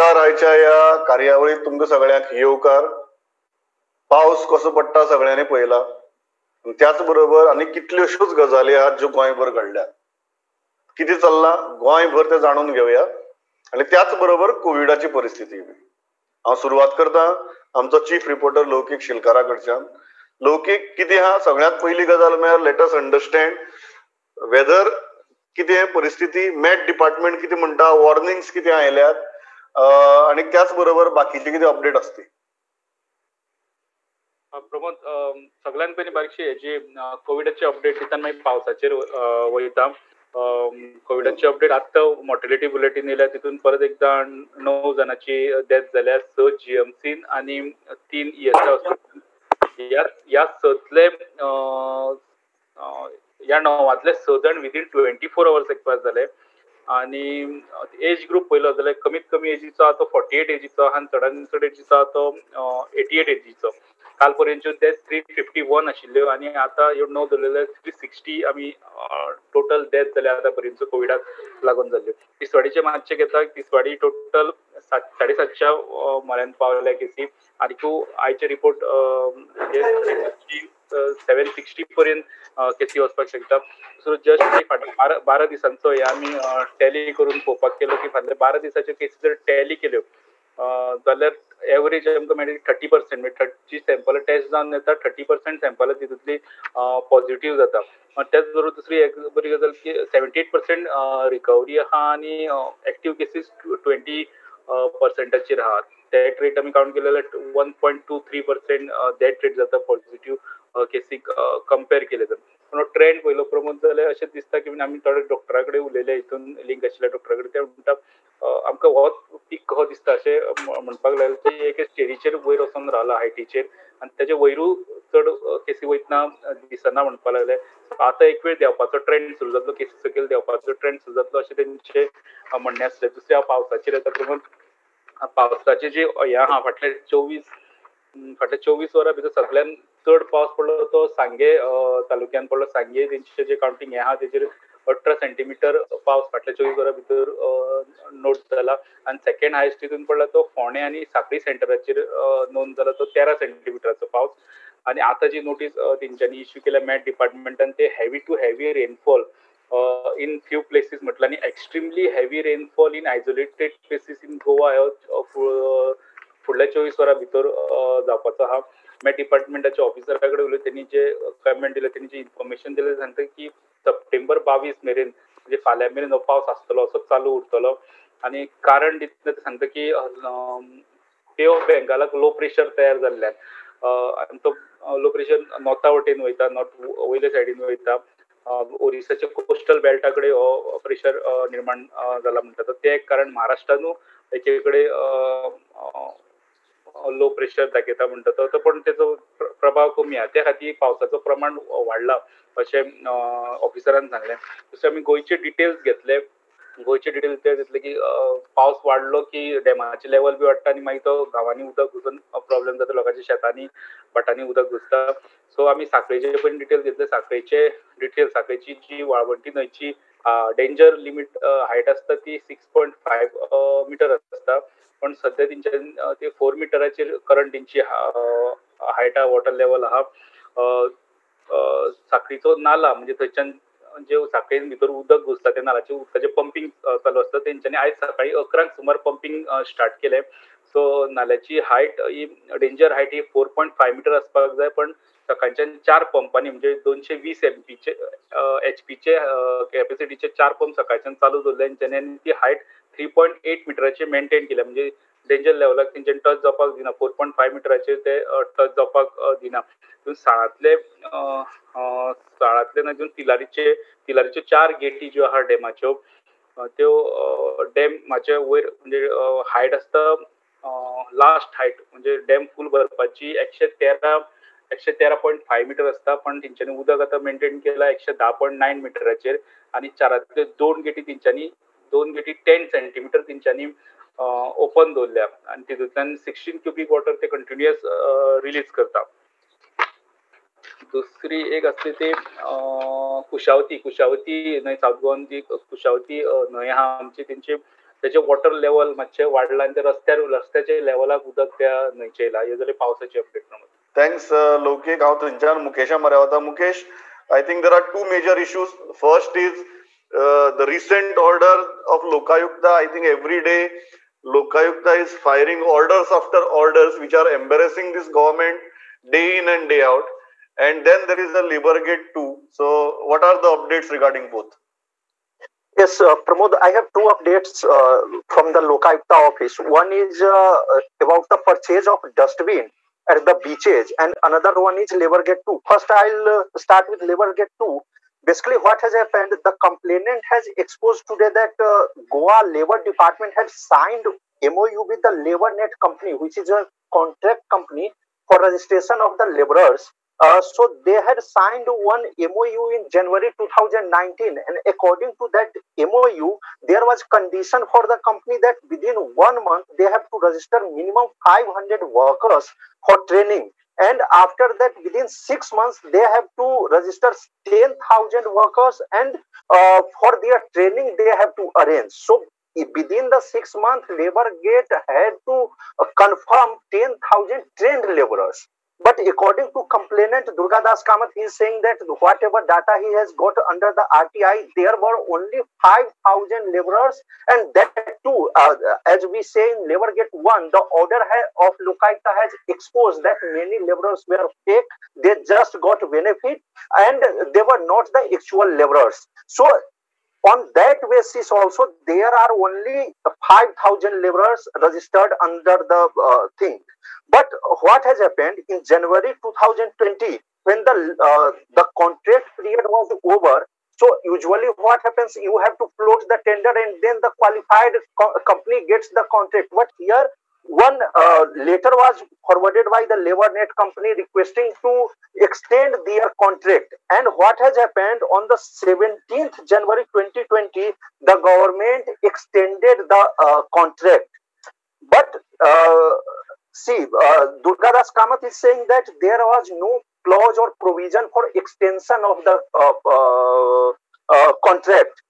नमस्कार. आयच्या ह्या कार्यावळीत तुमकां सगळ्यांक येवकार. पावस कसो पडटा सगळ्यांनी पळयला, त्याच बरोबर आनी कितल्योश्योच गजाली आहात ज्यो गोंयभर घडल्यात. कितें चल्लां गोंयभर तें जाणून घेवया आनी त्याच बरोबर कोविडाची परिस्थिती. हांव सुरवात करता आमचो चीफ रिपोर्टर लौकीक शिलकारा कडच्यान. लौकीक, कितें आहा सगळ्यांत पयली गजाल म्हळ्यार let us understand weather कितें परिस्थिती, मॅट डिपार्टमेंट कितें म्हणटा, वॉर्निंग्स कितें आयल्यात आनी त्याच बरोबर बाकीचे कितें अपडेट आसती. प्रमोद, सगळ्यांत पयलीं बारीकशी हेजी कोविडाची अपडेट दिता, मागीर पावसाचेर वयता. कोविडाची अपडेट आत्तां मॉर्टेलिटी बुलेटीन येयल्या, तितून परत एकदां 9 जाणांची डेथ जाल्या, 6 जीएमसीन आनी 3 ईएसआय हॉस्पिटल. ह्या 6तले ह्या 9तले 6 जाण विदीन 24 अवर्स एक्सपायर जाले. आनी एज ग्रूप पळयलो जाल्यार कमीत कमी एजीचो आहा तो 48 एजीचो आहा आनी चडांत चड एजीचो आहा तो 88 एजीचो. काल पर्यंतच्यो डेथ 351 आशिल्ल्यो आनी आतां ह्यो 9 धरलेले 360 आमी टोटल डेथ जाल्या आतां पर्यंतच्यो कोविडाक लागून जाल्ल्यो. तिसवाडीचे मातशें घेता, तिसवाडी टोटल 750 म्हऱ्यान पावल्या केसी. आनी आयचे रिपोर्ट 760 पर्यंत केसी वचपाक शकता. सो जस्ट फाटल्या 12 दिसांचो हे आमी टॅली करून पळोवपाक केलो की फाटल्या 12 दिसाच्यो केसी जर टॅली केल्यो जाल्यार एवरेज आमकां मेळटा 30%, म्हणजे जी सॅम्पलां टेस्ट जावन येता 30% सॅम्पलां तितूंतली पॉझिटीव जाता. त्याच बरोबर दुसरी एक बरी गजाल की 78% रिकवरी आहा आनी एक्टीव केसीस 20% आहा. डेथ रेट आमी कावंट केले जाल्यार 1.23% डेथ रेट जाता पॉझिटीव केसीक कंपेर केले तर. पूण ट्रेंड पयलो प्रमोद जाल्यार अशें दिसता की आमी थोडे डॉक्टरा कडेन उलयले, हितून लिंक आशिल्ल्या डॉक्टरा कडेन, ते म्हणटा आमकां हो पीक कसो दिसता अशें म्हणपाक लागले की एके स्टेजीचेर वयर वचोन रावला हायटीचेर आनी तेजे वयरूय चड केसी वयतना दिसना म्हणपाक लागले. आतां एक वेळ देंवपाचो ट्रेंड सुरू जातलो, केसी सकयल देंवपाचो ट्रेंड सुरू जातलो अशें तेंचें म्हणणें आसलें. दुसरें हांव पावसाचेर येता प्रमोद. पावसाचे जे हें आहा फाटले 24 वरां भितर सगळ्यान चड पावस पडलो तो सांगे तालुक्यान पडलो. सांगे तेंचे जे कावंटींग हें आहा तेजेर 18 सेंटीमिटर पावस फाटल्या 24 वरां भितर नोट जाला. आनी सेकेंड हायस्ट तितून पडला तो फोंडें आनी साखळी सेंटराचेर नोंद जाला तो 13 सेंटीमिटराचो पावस. आनी आतां जी नोटीस तेंच्यांनी इश्यू केल्या मॅट डिपार्टमेंटान ते heavy to heavy rainfall in few places म्हटलं आनी extremely heavy rainfall in isolated places in Goa ह्यो फुडल्या 24 वरां भितर जावपाचो आहा. मॅट डिपार्टमेंटाच्या ऑफिसरा कडेन उलयले, तेणी जे कमेंट दिले, तेणी जे इन्फॉर्मेशन दिलें, सांगता की सप्टेंबर 22 मेरेन म्हणजे फाल्यां मेरेन हो पावस आसतलो, असोच चालू उरतलो. आनी कारण दितना ते सांगता की बे ऑफ बेंगालाक लो प्रेशर तयार जाल्ल्यान आनी तो लो प्रेशर नॉर्था वटेन वयता, नॉर्थ वयल्या सायडीन वयता, ओरिसाच्या कोस्टल बेल्टा कडेन हो प्रेशर निर्माण जाला म्हणटा. तें एक कारण. महाराष्ट्रानूय एके कडेन लो प्रेशर दाखयता म्हणटा तो, पण तेचो प्रभाव कमी आहा, त्या खातीर पावसाचो प्रमाण वाडला अशें ऑफिसरान सांगलें. दुसरें आमी गोंयचे डिटेल्स घेतले. गोंयचे डिटेल्स ते घेतले की पावस वाडलो की डॅमाचे लेवल बी वाडटा आनी मागीर तो गांवांनी उदक घुसून प्रॉब्लेम जाता, लोकांच्या शेतांनी भाटांनी उदक घुसता. सो आमी साखळेचे पण डिटेल्स घेतले. साखळेचे डिटेल्स, साखळेची जी वाळवंटी न्हंयची डेंजर लिमीट हायट आसता ती 6.5 मिटर आसता, पण सद्या तेंच्यानी ते 4 मिटराचेर करंट तेंची हायट आहा, वॉटर लेवल आहा. साखळीचो नाला म्हणजे थंयच्यान जे साखळीन भितर उदक घुसता त्या नालाचें उदकाचें पंपींग चालू आसता. तेंच्यांनी आयज सकाळी 11 सुमार पंपींग स्टार्ट केलें. सो नाल्याची हायट ही डेंजर हायट ही 4.5 मिटर आसपाक जाय, पण सकाळच्यान 4 पंपांनी म्हणजे 220 एमपीचे एचपीचे कॅपेसिटीचे 4 पंप सकाळच्यान चालू दवरले तेंच्यांनी आनी ती हायट 3.8 मिटराचेर मेनटेन केल्या. म्हणजे डेंजर लेवलाक तेंच्यांनी टच जावपाक दिना, 4.5 मिटराचेर ते टच जावपाक दिना. साळांतले ना तितून तिलारीच्यो 4 गेटी ज्यो आहा डॅमाच्यो त्यो डॅमाचे वयर म्हणजे हायट आसता लास्ट हायट म्हणजे डॅम फूल भरपाची 113.5 मिटर आसता, पण तेंच्यांनी उदक आतां मेनटेन केला 110.9 मिटराचेर. आनी 4तल्यो 2 गेटी तेंच्यांनी 2 गेटी 10 सेंटीमिटर तेंच्यांनी ओपन दवरल्या आनी तितूंतल्यान 16 क्युबीक वॉटर ते कंटिन्युअस रिलीज करता. दुसरी एक आसली ती कुशावती, कुशावती न्हंय, सावथ गोवान जी कुशावती न्हंय आहा आमची, तेंची तेजे वॉटर लेवल मातशें वाडलां आनी ते रस्त्याचे लेवलाक उदक त्या न्हंयचें येयला. हे जाली पावसाची अपडेट. Thanks लौकीक. हांव थंयच्यान मुकेशा मऱ्या वता. Mukesh, I think there are two major issues. First is the recent order of Lokayukta. I think every day Lokayukta is firing orders after orders which are embarrassing this government day in and day out. And then there is the Labour Gate too. So what are the updates regarding both? Yes, Pramod, I have two updates from the Lokayukta office. One is about the purchase of dustbin at the beaches, and another one is Labour Gate 2. First, I'll start with Labour Gate 2. Basically, what has happened, the complainant has exposed today that Goa Labour Department had signed MOU with the LabourNet company, which is a contract company for registration of the laborers. So they had signed one MOU in January 2019, and according to that MOU, there was condition for the company that within 1 month they have to register minimum 500 workers for training. And after that, within 6 months, they have to register 10,000 workers, and for their training, they have to arrange. So within the 6 months, Labour Gate had to confirm 10,000 trained laborers. But according to complainant Durgadas Kamath, he is saying that whatever data he has got under the RTI, there were only 5,000 laborers, and that too, as we say in Labour Gate 1, the order of Lokayukta has exposed that many laborers were fake, they just got benefit, and they were not the actual laborers. So on that basis also, there are only 5,000 laborers registered under the thing. But what has happened in January 2020, when the contract period was over, so usually what happens, you have to float the tender and then the qualified company gets the contract. But here, one letter was forwarded by the LabourNet company requesting to extend their contract. And what has happened on the 17th January 2020, the government extended the contract. But see, Durgadas Kamath is saying that there was no clause or provision for extension of the contract.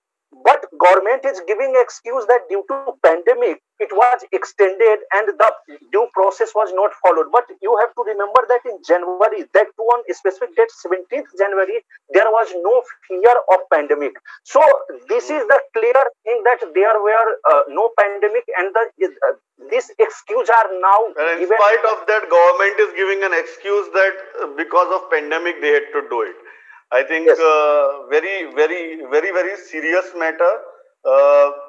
But government is giving excuse that due to pandemic, it was extended and the due process was not followed. But you have to remember that in January, that too on a specific date, 17th January, there was no fear of pandemic. So this is the clear thing that there were no pandemic, and the this excuse are now. And in spite of that, government is giving an excuse that because of pandemic they had to do it. I think yes. Very, very, very, very serious matter.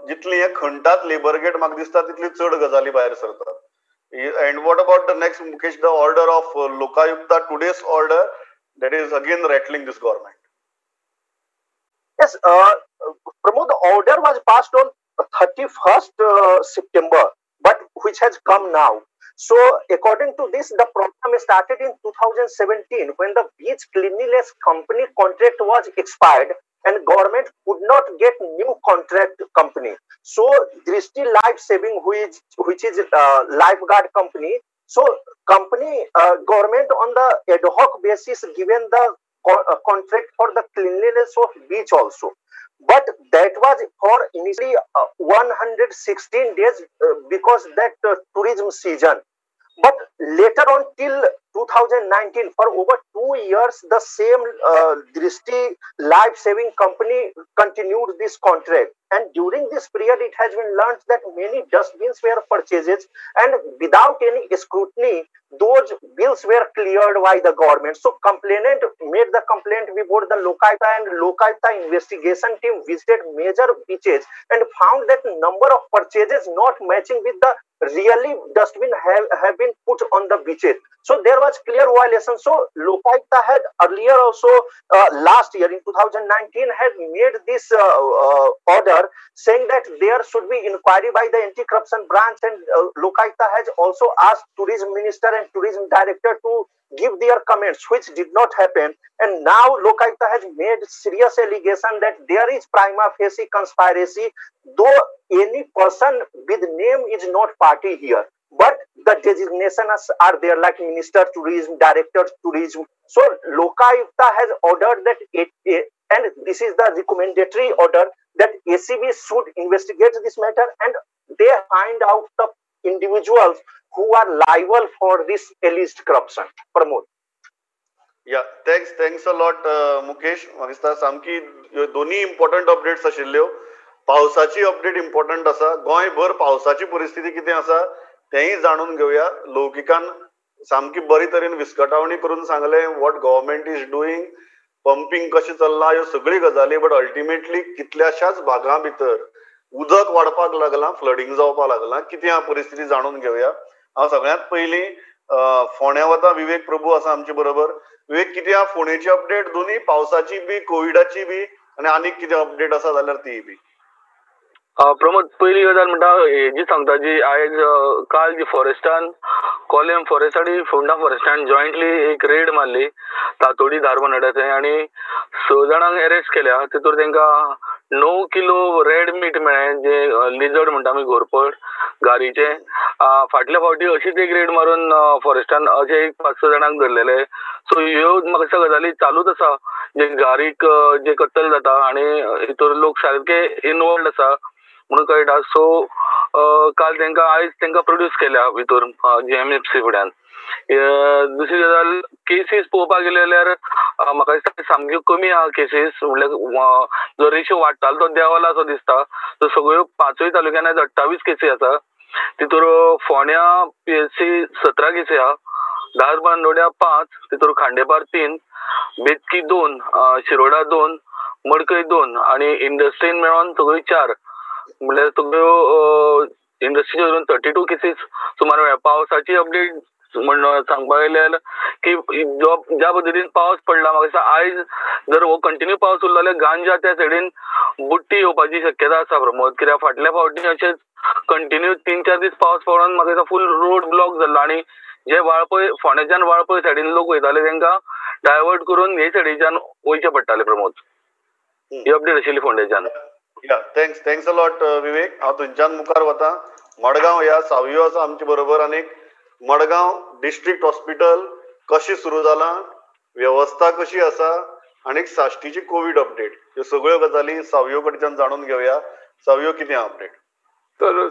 जितली हे खंटात labour get म्हाका दिसता तितली चड गजाली भायर सरतात. And what about the next, Mukesh, the order of Lokayukta, today's order that is again rattling this government? Yes, Pramod, the order was passed on 31st September, but which has come now. So according to this, the problem started in 2017 when the beach cleanliness company contract was expired and government could not get new contract company. So Drishti Life Saving, which is lifeguard company, so company government on the ad hoc basis given the contract for the cleanliness of beach also. But that was for initially 116 days because that tourism season. But later on till 2019, for over 2 years, the same Drishti Life Saving Company continued this contract. And during this period, it has been learned that many dustbins were purchased and without any scrutiny, those bills were cleared by the government. So complainant made the complaint before the Lokayukta, and Lokayukta investigation team visited major beaches and found that number of purchases not matching with the really dustbin have been put on the beaches. So there was clear violation. So Lokayukta had earlier also last year in 2019 had made this order saying that there should be inquiry by the anti-corruption branch, and Lokayukta has also asked tourism minister and tourism director to give their comments, which did not happen. And now Lokayukta has made serious allegation that there is prima facie conspiracy, though any person with name is not party here. But the designations are there, like Minister Tourism, Director Tourism. So Lokayukta has ordered that, and this is the recommendatory order, that ACB should investigate this matter and they find out the individuals who are liable for this alleged corruption. Pramod. Yeah, thanks a lot Mukesh. म्हाका दिसता सामकी दोन्ही important updates आशिल्ल्यो. पावसाची update important आसा, गोंयभर पावसाची परिस्थिती कितें आसा तेंय जाणून घेवया. लौकिकान सामकी बरी तरेन विस्कटावणी करून सांगलें what government is doing, pumping कशें चल्लां, ह्यो सगळी गजाली. बट अल्टिमेटली कितल्याशाच भागां भितर उदक वाडपाक लागलां, फ्लडींग जावपाक लागलां. कितें आहा परिस्थिती जाणून घेवया. हांव सगळ्यांत पयलीं फोंड्या वता, विवेक प्रभू आसा आमचे बरोबर. विवेक, कितें आहा फोंडेची अपडेट, दोन्ही पावसाची बी, कोविडाची बी, आनी आनीक कितें अपडेट आसा जाल्यार तीय बी. प्रमोद, पयली गजाल म्हणटा जी सांगता जी आयज काल जी फॉरेस्टान कोलेम फॉरेस्ट आनी फोंडा फॉरेस्टान जॉयंटली एक रेड मारली तातोडी धारबांदोड्या थंय आनी 6 जाणांक अरेस्ट केल्या. तितूर तांकां 9 किलो रेड मीट मेळ्ळें, जे लिजर्ड म्हणटा आमी, घोरपड गारीचे. फाटल्या फावटी अशीच एक रेड मारून फॉरेस्टान अशे एक 5-6 जाणांक धरलेले. सो ह्यो म्हाका दिसता गजाली चालूच आसा, जे गारीक जे कत्तल जाता आनी हितूर लोक सारके इनवॉल्ड आसा म्हणून कळटा. सो काल तांकां आयज तांकां प्रोड्यूस केल्या भितर जीएमएफसी फुड्यान. दुसरी गजाल, केसीस पळोवपाक गेले जाल्यार म्हाका दिसता सामक्यो कमी आहा केसीस, म्हणल्यार जो रेशो वाडटालो तो देंवला असो दिसता. सो सगळ्यो 5 तालुक्यांनी आयज 28 केसी आसा. तितूर फोंड्या पीएचसी 17 केसी आहा, धारबांदोड्या 5, तितूर खांडेपार 3, बेतकी 2, शिरोडा 2, मडकय 2 आनी इंडस्ट्रीन मेळोन सगळ्यो 4, म्हणल्यार सगळ्यो इंडस्ट्रीचे धरून 32 केसीस सुमार मेळ्ळ्या. पावसाची अपडेट म्हण सांगपाक गेल्यार की जो ज्या पद्दतीन पावस पडला, म्हाका दिसता आयज जर हो कंटिन्यू पावस उरलो जाल्यार गांजा त्या सायडीन बुडटी येवपाची शक्यता आसा प्रमोद. कित्याक फाटल्या फावटी अशेंच कंटिन्यू 3-4 दीस पावस पडून म्हाका दिसता फूल रोड ब्लॉक जाल्लो आनी जे वाळपय फोंडेच्यान वाळपय सायडीन लोक वयताले तांकां डायवर्ट करून हे सायडीच्यान वयचें पडटालें. प्रमोद, ही अपडेट आशिल्ली फोंडेच्यान. Yeah, thanks a lot Vivek. हांव थंयच्यान मुखार वता. मडगांव ह्या सावयो आसा आमचे बरोबर. आनी मडगांव डिस्ट्रिक्ट हॉस्पिटल कशें सुरू जालां, वेवस्था कशी आसा आनी साश्टीची कोवीड अपडेट, ह्यो सगळ्यो गजाली सावयो कडच्यान जाणून घेवया. सावयो, कितें अपडेट? तर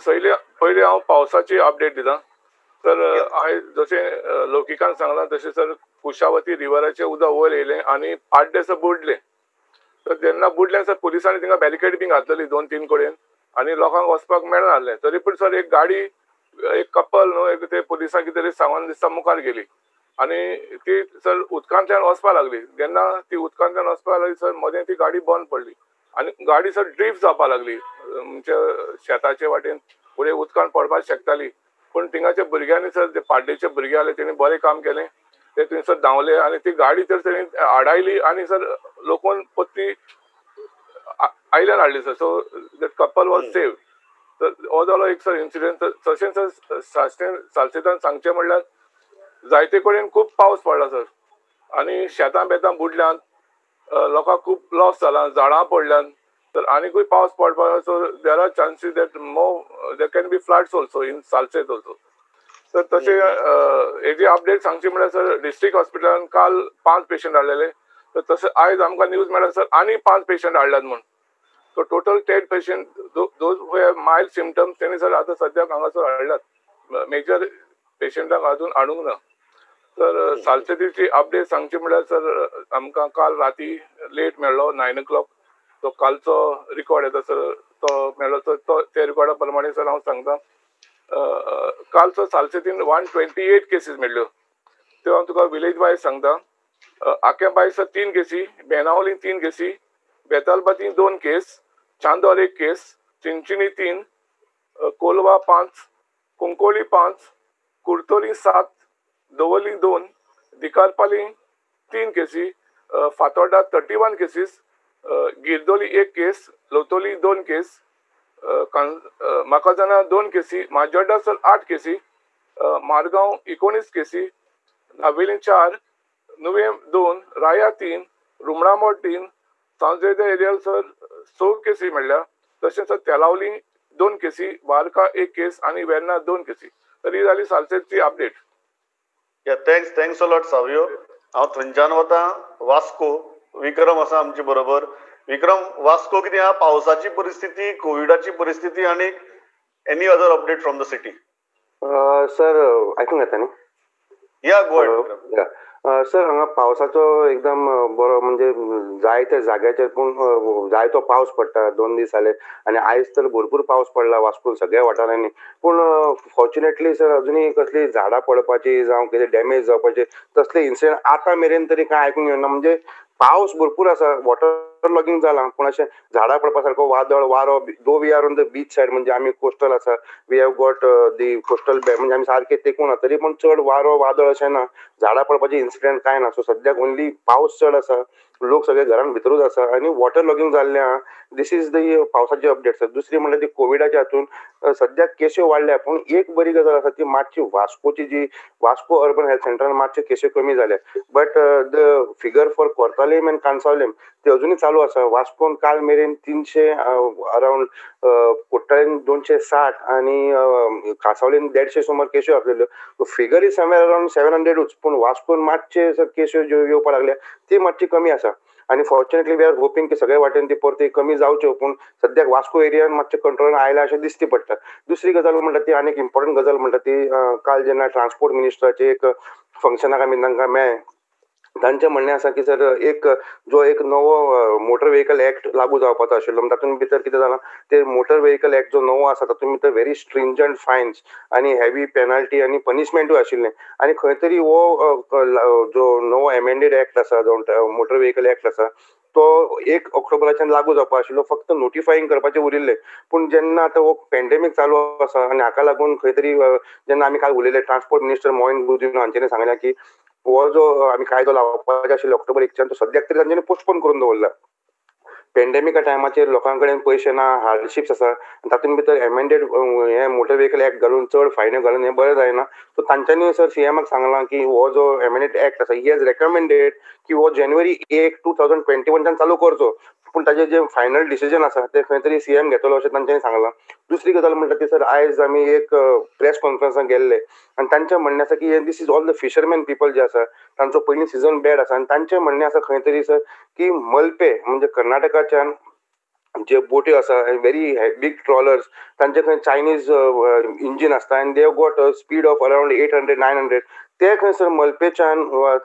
पयलीं हांव पावसाची अपडेट दिता. तर आयज जशें लौकिकान सांगलां तशें सर कुशावती रिवराचें उदक वयर येयलें आनी पाड्डे सर बुडलें. तर जेन्ना बुडलें सर पुलिसांनी थिंगा बॅरिकेड बी घातलेली 2-3 कडेन आनी लोकांक वचपाक मेळना जालें. तरी पूण सर एक गाडी, एक कपल न्हू, एक ते पुलिसांक कितें तरी सांगून दिसता मुखार गेली आनी ती सर उदकांतल्यान वचपाक लागली. जेन्ना ती उदकांतल्यान वचपाक लागली सर मदें ती गाडी बंद पडली आनी गाडी सर ड्रिफ्ट जावपाक लागली म्हणजे शेताचे वाटेन फुडें उदकान पडपाक शकताली. पूण थिंगाच्या भुरग्यांनी सर ते पाड्डेचे भुरगे आसले तेणी बरें काम केलें, ते थंयसर धांवले आनी ती गाडी तर तेणी आडायली आनी सर लोकोन परती आयल्यान हाडली sir. So that couple was save. तर हो जालो एक सर इन्सिडंट. तशेंच सर साश्टीन सालसेतान सांगचें म्हणल्यार जायते कडेन खूब पावस पडला सर आनी शेतां बेतां बुडल्यान, लोकांक खूब लॉस जाला, झाडां पडल्यान. तर आनीकूय पावस पडपाक, so there are chances that more there can be floods also in Salcete also. तर तशें हेजी अपडेट सांगची म्हणल्यार सर डिस्ट्रिक्ट हॉस्पिटलान काल 5 पेशंट हाडलेले. तर तशें आयज आमकां न्यूज मेळ्ळा सर आनी 5 पेशंट हाडल्यात म्हूण. So total 10 patient those who have mild symptoms तेणी सर आतां सद्याक हांगासर हाडल्यात, मेजर पेशंटांक अजून हाडूंक ना. तर सालसेतीची अपडेट सांगची म्हणल्यार सर आमकां काल राती लेट मेळ्ळो 9 o'clock, तो कालचो रिकॉर्ड येता सर तो मेळ्ळो. तो त्या रिकॉर्डा प्रमाणे सर हांव सांगता कालचो सालसेतीन 128 केसीस मेळ्ळ्यो. त्यो हांव तुका विलेज वायज सांगता. आक्याबाय सर 3 केसी, बेनावली 3 केसी, बेतालबाती 2 केस, चांदोर 1 केस, चिंचिणी 3, कोलवा 5, कुंकोळी 5, कुर्तोली 7, दवर्ली 2, दिकारपाली 3 केसी, फातोर्डा 31 केसीस, गिरदोली 1 केस, लोतोली 2 केस, माकाझाना 2 केसी, माजोर्डा सर 8 केसी, मारगांव 19 केसी, नावेली 4, नुवें 2, राया 3, रुमडामोड 3, सांजवेदे एरियल सर 6 केसी मेळ्ळ्या. तशेंच सर तेलावली 2 केसी, वारका 1 केस आनी वेर्ना 2 केसी. तर ही जाली सालसेतची update. Yeah, thanks a lot Savio. हांव थंयच्यान वता वास्को. विक्रम आसा आमचे बरोबर. विक्रम, वास्को कितें आहा पावसाची परिस्थिती, कोविडाची परिस्थिती आनी any other update from the city? Sir आयकूंक येता न्ही? या, गो अहेड. सर हांगा पावसाचो एकदम बरो म्हणजे जायत्या जाग्याचेर पूण जायतो पावस पडटा, 2 दीस जाले आनी आयज तर भरपूर पावस पडला वास्कोन सगळ्या वाठारांनी. पूण फॉर्च्युनेटली सर अजुनूय कसली झाडां पडपाची जावं कितें डॅमेज जावपाचे तसले इन्सिडंट आतां मेरेन तरी कांय आयकूंक येना. म्हणजे पावस भरपूर आसा, वॉटर लॉगींग जालां, पूण अशें झाडां पडपा सारको वादळ वारो, though we are on the beach side म्हणजे आमी कोस्टल आसा, we have got the coastal bay म्हणजे आमी सारके तेंकून आसा, तरी पण चड वारो वादळ अशें ना, झाडां पडपाचे इन्सिडंट कांय ना. सो सद्याक ओनली पावस चड आसा, लोक सगळे घरान भितरूच आसा आनी वॉटर लॉगींग जाल्लें आहा. This is the पावसाची अपडेट सर. दुसरी म्हणल्यार ती कोविडाच्या हातून सद्याक केश्यो वाडल्या, पूण एक बरी गजाल आसा ती मातशी वास्कोची जी वास्को अर्बन हेल्थ सेंटरान मातश्यो केश्यो कमी जाल्या, but the figure for Cortalim and Cansaulim ते अजुनूय चालू आसा. वास्कोन काल मेरेन 300 अरावंड, कुट्टाळेन 260 आनी कांसावलेन 150 सुमार केश्यो आसलेल्यो. फिगर is somewhere around 700च, पूण वास्कोन मातशे केश्यो ज्यो येवपाक लागल्या ती मातशी कमी आसा. आनी फॉर्च्युनेटली we are hoping की सगळे वाटेन ती परती कमी जावच्यो, पूण सद्याक वास्को एरियान मातशें कंट्रोलान आयला अशें दिसती पडटा. दुसरी गजाल म्हणटा ती आनी एक इम्पॉर्टंट गजाल म्हणटा ती काल जेन्ना ट्रान्सपोर्ट मिनिस्टराचे एक फंक्शनाक आमी तांकां मेळ्ळे, तांचें म्हणणें आसा की सर एक जो एक नवो मोटर व्हेकल एक्ट लागू जावपाचो आशिल्लो, तातूंत भितर कितें जालां ते मोटर व्हेकल एक्ट जो नवो आसा तातूंत भितर व्हेरी स्ट्रिंजंट फायन्स आनी हेवी पेनल्टी आनी पनिशमेंटूय आशिल्लें. आनी खंय तरी हो जो नवो एमेंडेड एक्ट आसा, जो मोटर व्हेकल एक्ट आसा तो 1 ऑक्टोबराच्यान लागू जावपा आशिल्लो, फक्त नोटिफाईंग करपाचें उरिल्लें. पूण जेन्ना आतां हो पेंडेमीक चालू आसा आनी हाका लागून खंय तरी जेन्ना आमी काल उलयले ट्रान्सपोर्ट मिनिस्टर मोहीन गुदिन्हो हांच्यांनी सांगलें की हो जो आमी कायदो लावपाचो आशिल्लो ऑक्टोबर 1च्यान तो सद्याक तरी तांच्यांनी पोस्टपोन करून दवरला. पेंडेमिका टायमाचेर लोकां कडेन पयशे ना, हार्डशिप्स आसा, तातूंत भितर एमेंडेड हे मोटर व्हेकल एक्ट घालून चड फायन्यो घालून हें बरें जायना. सो तांच्यांनी सर सीएमाक सांगलां की हो जो एमेंडेड एक्ट आसा he has recommended की हो जानेवारी 1, 2021च्यान चालू करचो, पूण ताजें जें फायनल डिसिजन आसा तें खंय तरी सीएम घेतलो अशें तांच्यांनी सांगलां. दुसरी गजाल म्हणटा ती सर आयज आमी एक प्रेस कॉन्फरन्साक गेल्ले आनी तांचें म्हणणें आसा की this is all the fisherman people जे आसा तांचो पयलीं सिजन बॅड आसा आनी तांचें म्हणणें आसा खंय तरी सर की मलपे म्हणजे कर्नाटकाच्यान जे बोट्यो आसा व्हेरी बीग ट्रॉलर्स तांचे खंय चायनीज इंजीन आसता आनी they have got a speed of around 800 900, ते खंय सर मलपेच्यान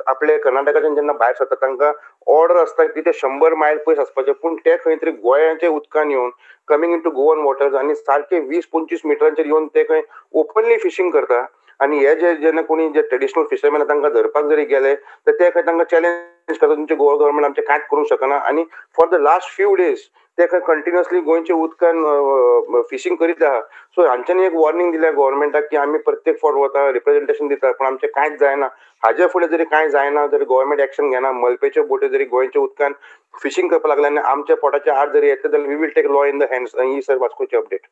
आपले कर्नाटकाच्यान जेन्ना भायर सरता तांकां ऑर्डर आसता की ते 100 मायल पयस आसपाचे, पूण ते खंय तरी गोंयाचे उदकान येवन coming in to Goan waters आनी सारके 20-25 मिटरांचेर येवन ते खंय ओपनली फिशींग करता. आनी हे जे जेन्ना कोणी जे ट्रेडिशनल फिशरमॅन तांकां धरपाक जरी गेले तर ते खंय तांकां चॅलेंज करता, तुमचे गोवा गव्हर्मेंट आमचें कांयच करूंक शकना. आनी for the last few days ते खंय कंटिन्युअसली गोंयच्या उदकान फिशींग करीत आहा. सो हांच्यांनी एक वॉर्निंग दिल्या गव्हर्मेंटाक की आमी प्रत्येक फावट वता रिप्रेजेंटेशन दिता पूण आमचें कांयच जायना, हाजे फुडें जरी कांय जायना जरी गव्हर्मेंट एक्शन घेना, मलपेच्यो बोट्यो जरी गोंयच्या उदकान फिशींग करपाक लागले आनी आमच्या पोटाच्या आड जरी येतले जाल्यार we will take law in the hands. He sir वास्कोची update.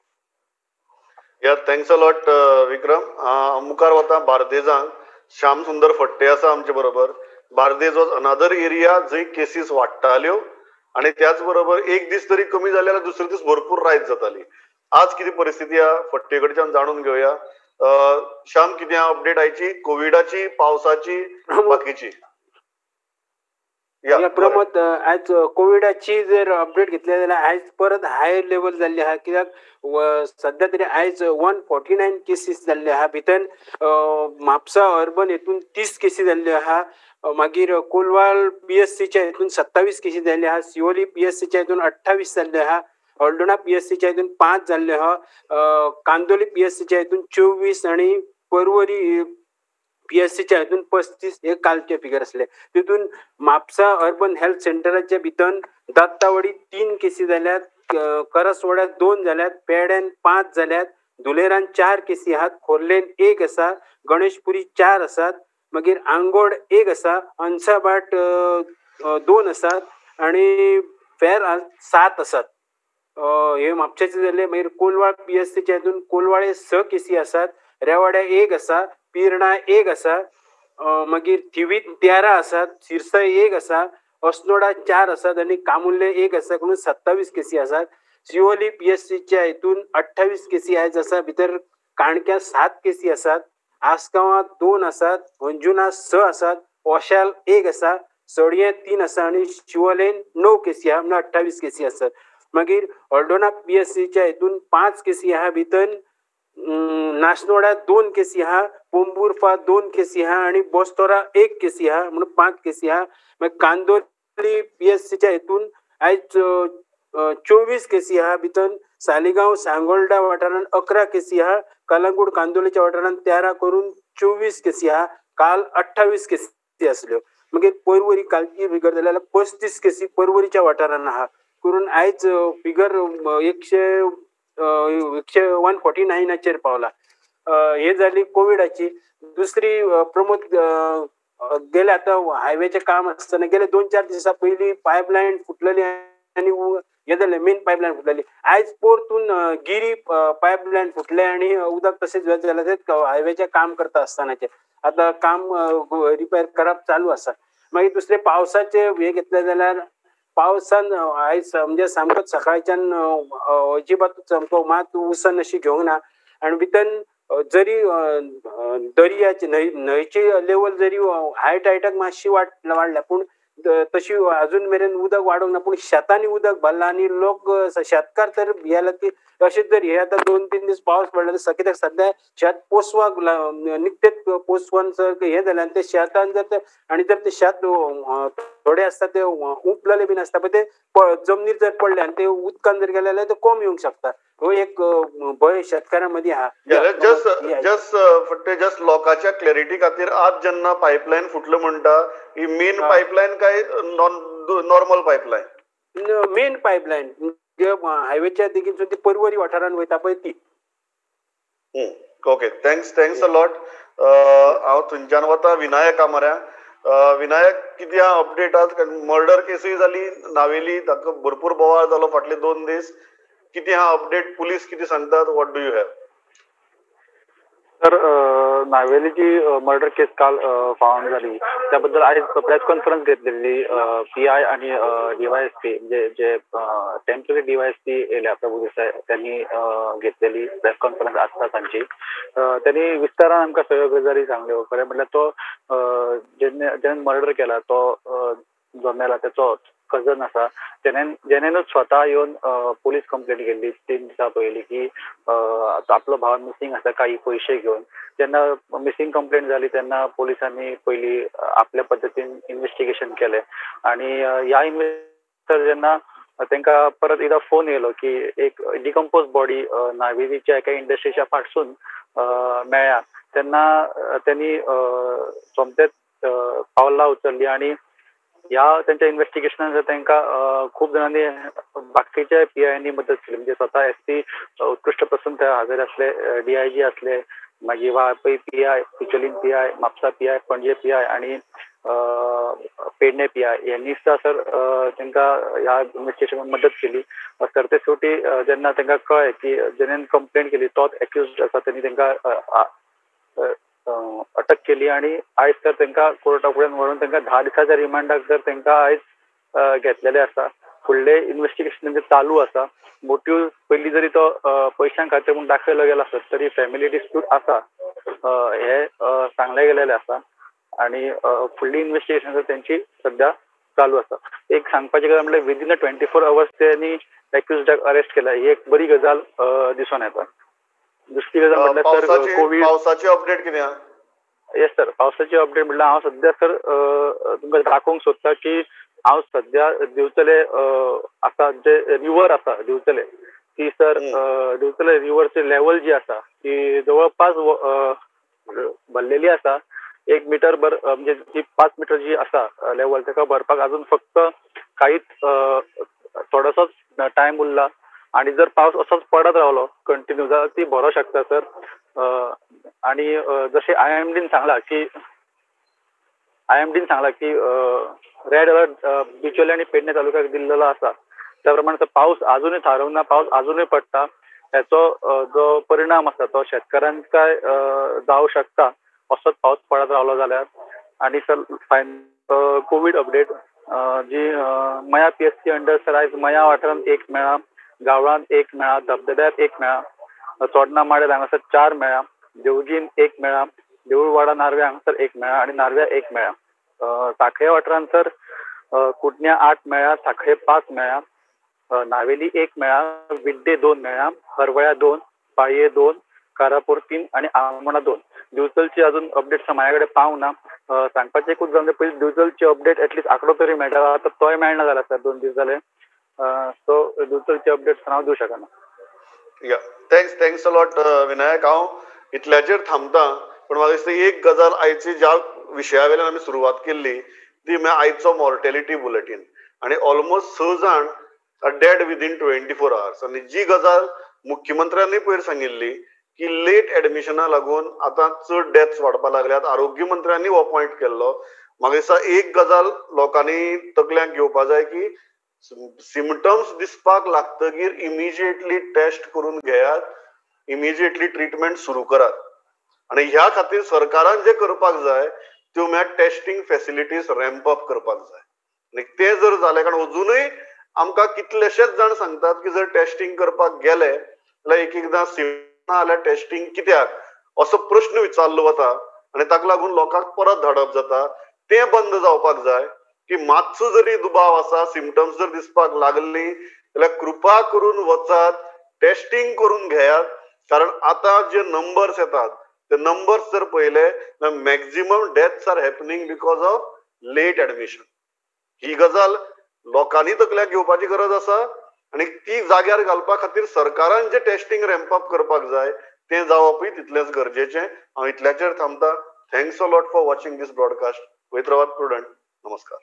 Yeah, thanks a lot Vikram. मुखार वता बार्देजांक श्याम सुंदर फट्टे आसा आमचे बरोबर. बार्देज वॉज अनदर एरिया जंय केसीस वाडटाल्यो आनी त्याच बरोबर एक दीस तरी कमी जाले जाल्यार दुसरे दीस भरपूर रायज जाताली. आज कितें परिस्थिती आहा फट्टे कडच्यान जाणून घेवया. श्याम, कितें अपडेट आयची कोविडाची, पावसाची, बाकीची? या प्रमोद, आयज कोविडाची जर अपडेट घेतली जाल्यार आयज परत हाय लेवल जाल्ली आहा. कित्याक सद्या तरी आयज 149 केसीस जाल्ले आहा. भितर म्हापसा अर्बन हितून 30 केसी जाल्ल्यो आहा, मागीर कोलवाल पीएससीच्या हितून 27 केसी जाल्ले आहा, सिओली पीएससीच्या हितून 28 जाल्ले आहा, हळदोणा पीएससीच्या हितून 5 जाल्ले आहा, कांदोली पीएससीच्या हितून 24 आनी परवरी पीएससीच्या हितून 35 हे कालचे फिगर आसले. तितून म्हापसा अर्बन हेल्थ सेंटराच्या भितर दत्तावडी 3 केसी जाल्यात, करसवाड्यात 2 जाल्यात, पेड्यान 5 जाल्यात, धुलेरान 4 केसी आहात, खोर्लेन 1 आसा, गणेशपुरी 4 आसात, मागीर आंगोड 1 आसा, अंसाभाट 2 आसात आनी फेर 7 आसात. हे म्हापशेचे जाले. मागीर कोलवाळ पीएससीच्या हितून कोलवाळे 6 केसी आसात, रेवाड्या 1 आसा, पिर्णा 1 आसा, मागीर थिवीत 13 आसात, सिरसाय 1 आसा, अस्नोडा 4 आसात आनी कामुर्ले 1 आसा, म्हणून 27 केसी आसात. सिओली पीएससीच्या हितून 28 केसी आयज आसा, भितर काणक्या 7 केसी आसात, आसगांवां 2 आसात, अंजुना 6 आसात, ओशाल 1 आसा, सडयें 3 आसा आनी शिवोलेन 9 केसी आहा, म्हणल्यार 28 केसी आसात. मागीर हळदोणा पीएससीच्या हितून 5 केसी आहा, भितर नाशनोडा 2 केसी आहा, पोंबुर्फा 2 केसी आहा आनी बोस्तोरा 1 केसी आहा, म्हणून 5 केसी आहा. मागीर कांदोली पीएससीच्या हितून आयज 24 केसी आहा, भितर सालिगांव सांगोल्डा वाठारांत 11 केसी आहा, कलंगूट कांदोलीच्या वाठारांत 13 करून 24 केसी आहा. काल 28 केसी आसल्यो. मागीर पर्वरी कालची फिगर जाल्यार 35 केसी पर्वरीच्या वाठारांत आहा, करून आयज फिगर 149 पावला. हे जाली कोविडाची. दुसरी प्रमोद, गेले आतां हायवेचें काम आसतना गेले 2-4 दिसां पयलीं पायपलायन फुटलेली आनी हे जालें, मेन पायपलायन फुटलेली. आयज परतून गिरी पायपलायन फुटले आनी उदक तशेंच जालें तें हायवेचें काम करता आसतनाचें. आतां काम रिपेर करप चालू आसा. मागीर दुसरें पावसाचें हें घेतलें जाल्यार पावसान आयज म्हणजे सामकोच सकाळच्यान अजिबात सामको मात उसन अशी घेवंक ना आनी भितर जरी दर्याची न्हंयची लेवल जरी हाय टायटाक मातशी वाडल्या, पूण तशी अजून मेरेन उदक वाडोवंक ना, पूण शेतांनी उदक भरलां आनी लोक शेतकार तर भियेला की अशेंच जर हे आतां 2-3 दीस पावस पडला जाल्यार कित्याक सद्या शेत पोसवाक निकतेच पोसवन हें जालें आनी ते शेतान जर ते आनी जर ते शेत थोडे आसता ते उपलेले बीन आसता पळय ते जमनीर जर पडले आनी ते उदकान जर गेले जाल्यार ते कोम येवंक शकता. हो एक भंय शेतकारां मदीं आहा. जस्ट जस्ट जस्ट लोकांच्या क्लॅरिटी खातीर, आज जेन्ना पायपलायन फुटलो म्हणटा, ही मेन पायपलायन काय नॉर्मल पायपलायन? मेन पायपलायन हायवेच्या देगेनसून ती पर्वरी वाठारान वयता पळय ती. Okay, thanks thanks a lot. हांव थंयच्यान वता विनायका मऱ्या. विनायक, कितें अपडेट आज? मर्डर केसूय जाली नावेली, ताका भरपूर बोवाळ जालो फाटले 2 दीस. कितें आहा अपडेट? पुलीस कितें सांगतात? What do you have? Sir, नावेलीची murder केस काल फाउंड झाली त्याबद्दल आयज प्रेस कॉन्फरन्स घेतलेली पी I आणि डीवायएसपी, म्हणजे जे टेम्पररी डीवायएसपी येयल्या प्रभू देसाय त्यांनी घेतलेली प्रेस कॉन्फरन्स आसता तांची. त्यांनी विस्तारान आमकां सगळ्यो गजाली सांगल्यो. खरें म्हटल्यार तो जेणे मर्डर केला तो जो मेला तेचो कजन आसा, जेणेनूच स्वता येवन पोलीस कंप्लेंट केल्ली 3 दिसां पयलीं की आपलो भाव मिसींग आसा काही पयशे घेवन. जेन्ना मिसींग कंप्लेंट जाली तेन्ना पोलिसांनी पयलीं आपल्या पद्दतीन इन्वेस्टिगेशन केलें आनी ह्या इन्वेस्टिगेशन जेन्ना तांकां परत एकदां फोन येयलो की एक डिकम्पोज बॉडी नावेलीच्या एका इंडस्ट्रीच्या फाटसून मेळ्ळ्या, तेन्ना त्यांनी सोमतेच पावलां उचलली आनी ह्या तेंच्या इन्वेस्टिगेशनान तांकां खूब जाणांनी बाकीच्या पी आयनी मदत केली. म्हणजे स्वता एस पी उत्कृश्ट प्रसन्न थंय हाजीर आसले, डी I जी आसले, मागीर Valpoi P I, Bicholim P I, Mapusa P I, Panaji P I आनी पेडणे पी I यांनी सुद्दां सर तांकां ह्या इन्वेस्टिगेशनान मदत केली. सर ते शेवटी जेन्ना तांकां कळ्ळें की जेणेन कंप्लेंट केली तोच एक्युज्ड आसा, तेणी तांकां अटक केली आनी आयज तर तांकां कोर्टा फुड्यान व्हरून तांकां 10 दिसाच्या रिमांडाक जर तांकां आयज घेतलेले आसा. फुडलें इन्वेस्टिगेशन तेंचें चालू आसा. मोटीव पयलीं जरी तो पयशां खातीर म्हूण दाखयलो गेलो आसत तरी फॅमिली डिस्प्यूट आसा हें सांगलें गेलेलें आसा आनी फुडली इन्वेस्टिगेशन तेंची सद्या चालू आसा. एक सांगपाची गजाल म्हणल्यार विदीन अ 24 अवर्स तेणी एक्युज्डाक अरेस्ट केला, ही एक बरी गजाल दिसून येता. दुसरी गजाल म्हटल्यार सर कोवीड पावसाची अपडेट कितें आहा? येस सर, पावसाची अपडेट म्हटल्यार हांव सद्या सर तुमकां दाखोवंक सोदता की हांव सद्या दिवचले आसा जे रिवर आसा दिवचले ती सर दिवचले रिवरची लेवल जी आसा ती जवळपास भरलेली आसा. 1 मिटर भर म्हणजे जी 5 मिटर जी आसा लेवल ताका भरपाक अजून फक्त कांयच थोडोसोच टायम उरला आनी जर पावस असोच पडत रावलो कंटिन्यू जाल्यार ती भरोंक शकता सर. आनी जशें I am dean सांगला की रेड अलर्ट बिचोले आनी पेडणे तालुक्याक दिल्लेलो आसा, त्या प्रमाणे पावस आजुनूय थारोवंक ना, पावस आजुनूय पडटा. हेचो जो परिणाम आसा तो शेतकारांकाय जावं शकता असोच पावस पडत रावलो जाल्यार. आनी सर फायन कोवीड अपडेट जी Maya P S C under sir आयज मया वाठारांत 1 मेळ्ळा, गावळांत 1 मेळ्ळा, धबधब्यार 1 मेळ्ळा, चोडणा माडेर हांगासर 4 मेळ्ळा, देवगीन 1 मेळ्ळा, देऊळवाडा नार्व्या हांगासर 1 मेळ्ळा आनी नार्व्या 1 मेळ्ळा. साखळे वाठारांत सर कुडण्या 8 मेळ्ळा, साखळे 5 मेळ्ळा, नावेली 1 मेळ्ळा, विड्डे 2 मेळ्ळा, हरवळ्या 2, पाळये 2, कारापूर 3 आनी आमोणा 2. दिवचलची अजून अपडेट म्हाज्या कडेन पावना. सांगपाचें एकूच जावन पयलीं दिवचलची अपडेट एटलिस्ट आंकडो तरी मेळटा, आतां तोय मेळना जाला सर, 2 दीस जाले. सो दिवचलची अपडेट हांव दिवं शकना. या thanks a lot Vinayak. हांव इतल्याचेर थांबता, पूण म्हाका दिसता एक गजाल आयची ज्या विशया वयल्यान आमी सुरवात केल्ली ती म्हळ्यार आयचो मॉर्टेलिटी बुलेटीन आनी ऑलमोस्ट 6 जाण डेड विदीन 24 आवर्स. आनी जी गजाल मुख्यमंत्र्यांनी पयर सांगिल्ली की लेट एडमिशना लागून आतां चड डेथ्स वाडपाक लागल्यात, आरोग्य मंत्र्यांनी हो पॉयंट केल्लो. म्हाका दिसता एक गजाल लोकांनी तकल्यांक घेवपा जाय की सिमटम्स दिसपाक लागतगीर इमिजिएटली टेस्ट करून घेयात, इमिजिएटली ट्रिटमेंट सुरू करात. आनी ह्या खातीर सरकारान जें करपाक जाय त्यो म्हळ्यार टेस्टिंग फॅसिलिटीज रॅम्प अप करपाक जाय. आनी तें जर जालें, कारण अजुनूय आमकां कितलेशेच जाण सांगतात की जर टेस्टिंग करपाक गेले जाल्यार एक एकदां सिमटम्स जाल्यार टेस्टिंग कित्याक असो प्रश्न विचारलो वता आनी ताका लागून लोकांक परत धाडप जाता. तें बंद जावपाक जाय की मातसो जरी दुबाव आसा, सिमटम्स जर दिसपाक लागली जाल्यार कृपा करून वचात, टेस्टिंग करून घेयात. कारण आतां जे नंबर्स येतात ते नंबर्स जर पळयले जाल्यार maximum deaths are happening because of late admission. ही गजाल लोकांनी तकल्याक घेवपाची गरज आसा आनी ती जाग्यार घालपा खातीर सरकारान जे टेस्टिंग रॅम्प अप करपाक जाय तें जावपूय तितलेंच गरजेचें. हांव इतल्याचेर थांबता. Thanks a lot for watching this broadcast. वयत रावात प्रुडंट. नमस्कार.